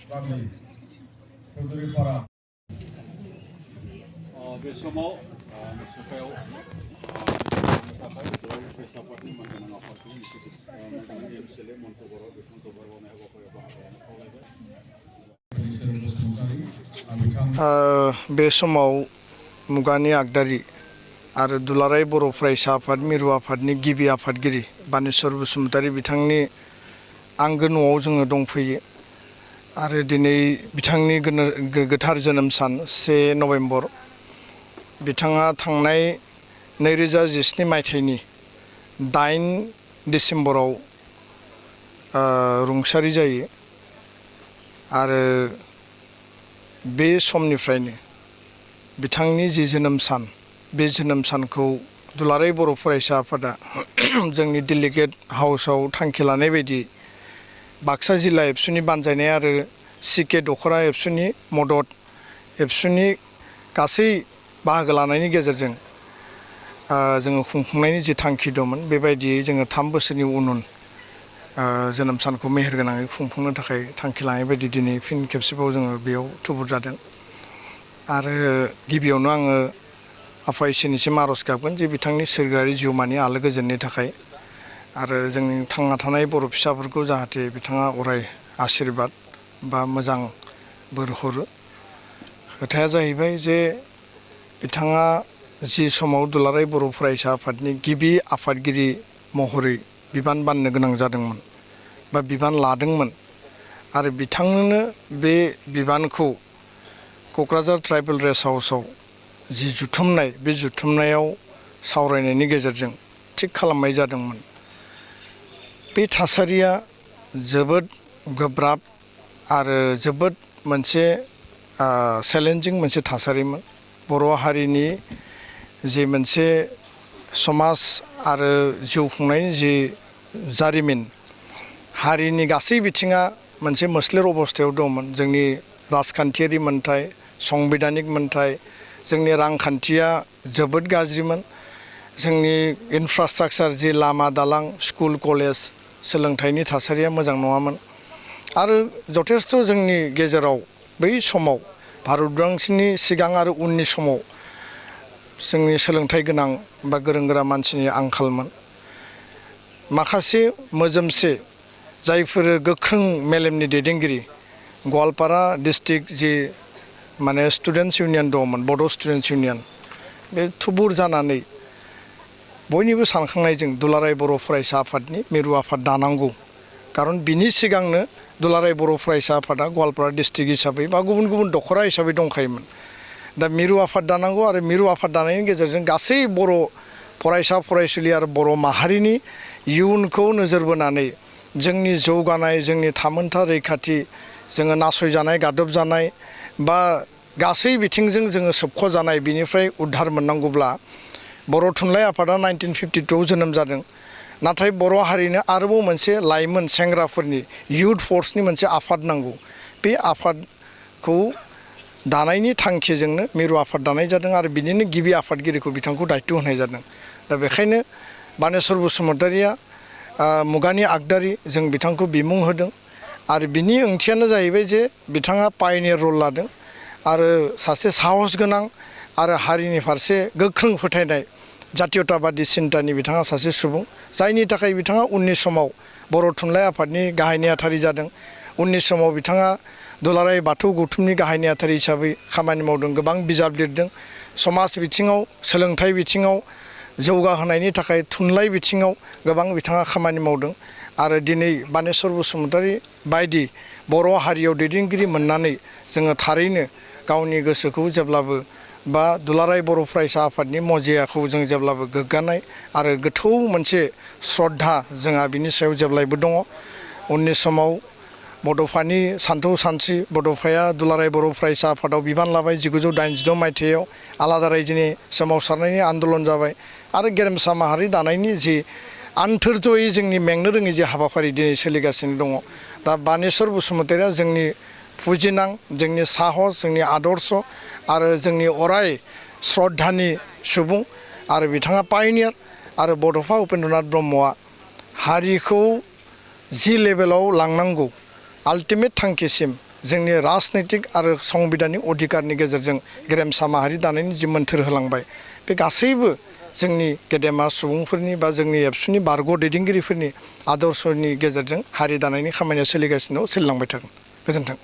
बे समाव मुसुखायाव थाखाय फरायसाफोरनि मानगोनां आफादनि एमसिएलए मन्थु बर' बिथांखौ बारग'नाय हाबाफारियाव बाहागो लानो खावलायबाय। बे समाव मुगानि आगदारि आरो दुलाराय बर' फरायसा आफाद मिरु आफादनि गिबि आफादगिरि बानेश्वर बसुमतारी बिथांनि आंगो न'आव जोङो दंफैयो आरो दिनै बिथांनि गोथार जोनोम सान 1 नभेम्बर बिथाङा थांनाय 2017 मायथाइनि 8 डिसेम्बराव रुंसारि जायो आरो बे समनिफ्रायनो बिथांनि जि जोनोम सान बे जोनोम सानखौ दुलाराय बर' फरायसा आफादा जोंनि डेलिगेट हाउसआव थांखि लानाय बायदि बाक्सा जिल्ला एबसुनि बानजायनाय आरो सिके दखरा एबसुनि मदद एबसुनि गासै बाहागो लानायनि गेजेरजों जोङो खुंफुंनायनि जि थांखि दंमोन बेबायदियै जोङो 3 बोसोरनि उन जोनोम सानखौ मेहेरगोनाङै खुंफुंनो थाखाय थांखि लानाय बायदि दिनै फिन खेबसेबाव जोङो बेयाव थुबुर जादों आरो गिबियावनो आङो आफा इसोरनिसिम आर'ज गाबगोन जे बिथांनि सोरगोआरि जिउमानि आलो गोजोननि थाखाय आरो जोंनि थांना थानाय बर' फिसाफोरखौ जाहाथे बिथाङा अराय आशीर्बाद बा मोजां बोर हरो। खोथाया जाहैबाय जे बिथाङा जि समाव दुलाराय बर' फरायसा आफादनि गिबि आफादगिरि महरै बिबान बाननो गोनां जादोंमोन बा बिबान लादोंमोन आरो बिथांनोनो बे बिबानखौ क'क्राझार ट्राइबेल रेस्ट हाउसआव जि जुथुमनाय बे जुथुमनायाव सावरायनायनि गेजेरजों थिग खालामनाय जादोंमोन। बे थासारिया जोबोद गोब्राब आरो जोबोद मोनसे चेलेन्जिं मोनसे थासारिमोन। बर' हारिनि जि मोनसे समाज आरो जिउ खुंनायनि जि जारिमिन हारिनि गासै बिथिङा मोनसे मोस्लेर अबस्थायाव दंमोन। जोंनि राजखान्थियारि मोन्थाय संबिधानिक मोन्थाय जोंनि रांखान्थिया जोबोद गाज्रिमोन। जोंनि इनफ्रास्ट्राक्चार जि लामा दालां स्कुल कलेज सोलोंथाइनि थासारिया मोजां नङामोन आरो जथेस्थ' जोंनि गेजेराव बै समाव भारत उदांस्रिनि सिगां आरो उननि समाव जोंनि सोलोंथाइ गोनां बा गोरों गोरा मानसिनि आंखालमोन। माखासे मोजोमसे जायफोर गोख्रों मेलेमनि दैदेनगिरि गवालपारा डिस्ट्रिक्ट जि माने स्टुडेन्टस इउनियन दंमोन बड' स्टुडेन्टस इउनियन बे थुबुर जानानै बयनिबो सानखांनायजों दुलाराय बर' फरायसा आफादनि मिरु आफाद दानांगौ। खारन बिनि सिगांनो दुलाराय बर' फरायसा आफादा गवालपारा डिस्ट्रिक्ट हिसाबै बा गुबुन गुबुन दखरा हिसाबै दंखायोमोन। दा मिरु आफाद दानांगौ आरो मिरु आफाद दानायनि गेजेरजों गासै बर' फरायसा फरायसुलि आरो बर' माहारिनि इयुनखौ नोजोर बोनानै जोंनि जौगानाय जोंनि थामोनथा रैखाथि जोङो नासयजानाय गादबजानाय बा गासै बिथिंजों जोङो सोबख'जानाय बिनिफ्राय उद्धार मोननांगौब्ला बर' थुनलाइ आफादा 1952 जोनोम जादों। नाथाय बर' हारिनो आरोबाव मोनसे लाइमोन सेंग्राफोरनि इयुथ फर्सनि मोनसे आफाद नांगौ। बे आफादखौ दानायनि थांखिजोंनो मिरु आफाद दानाय जादों आरो बिनिनो गिबि आफादगिरिखौ बिथांखौ दायित्व होनाय जादों। दा बेखायनो बानेश्वर बसुमतारीया मुगानि आगदारि जों बिथांखौ बिमुं होदों आरो बिनि ओंथियानो जाहैबाय जे बिथाङा पायनियर रल लादों आरो सासे साहस गोनां आरो हारिनि फारसे गोख्रों फोथायनाय जातीयताबादि सिन्तानि बिथाङा सासे सुबुं जायनि थाखाय बिथाङा उननि समाव बर' थुनलाइ आफादनि गाहाय नेहाथारि जादों। उननि समाव बिथाङा दुलाराय बाथौ गौथुमनि गाहाय नेहाथारि हिसाबै खामानि मावदों। गोबां बिजाब लिरदों। समाज बिथिङाव सोलोंथाइ बिथिङाव जौगाहोनायनि थाखाय थुनलाइ बिथिङाव गोबां बिथाङा खामानि मावदों आरो दिनै बानेश्वर बसुमतारी बायदि बर' हारियाव दैदेनगिरि मोननानै जोङो थारैनो गावनि गोसोखौ जेब्लाबो बा दुलाराय बर' फरायसा आफादनि मजियाखौ जों जेब्लाबो गोग्गानाय आरो गोथौ मोनसे श्रद्धा जोंहा बिनि सायाव जेब्लायबो दङ। उननि समाव बड'फानि सानथौ सानस्रि बड'फाया दुलाराय बर' फरायसा आफादाव बिबान लाबाय 1986 मायथाइयाव आलादा रायजोनि सोमावसारनायनि आन्दलन जाबाय आरो गेरेमसा माहारि दानायनि जि आन्थोरजयै जोंनि मेंनो रोङै जे हाबाफारि दिनै सोलिगासिनो दङ। दा बानेश्वर बसुमतारीया जोंनि फुजिनां जोंनि साहस जोंनि आदर्श आरो जोंनि अराय श्रद्धानि सुबुं आरो बिथाङा पायनियार आरो बड'फा उपेन्द्रनाथ ब्रह्मआ हारिखौ जि लेभेलाव लांनांगौ आल्टिमेट थांखिसिम जोंनि राजनैतिक आरो संबिधाननि अधिकारनि गेजेरजों गेरेमसा माहारि दानायनि जि मोन्थोर होलांबाय बे गासैबो जोंनि गेदेमा सुबुंफोरनि बा जोंनि एबसुनि बारग' दैदेनगिरिफोरनि आदर्शनि गेजेरजों हारि दानायनि खामानिया सोलिगासिनो दं, सोलिलांबाय थागोन। गोजोन्थों।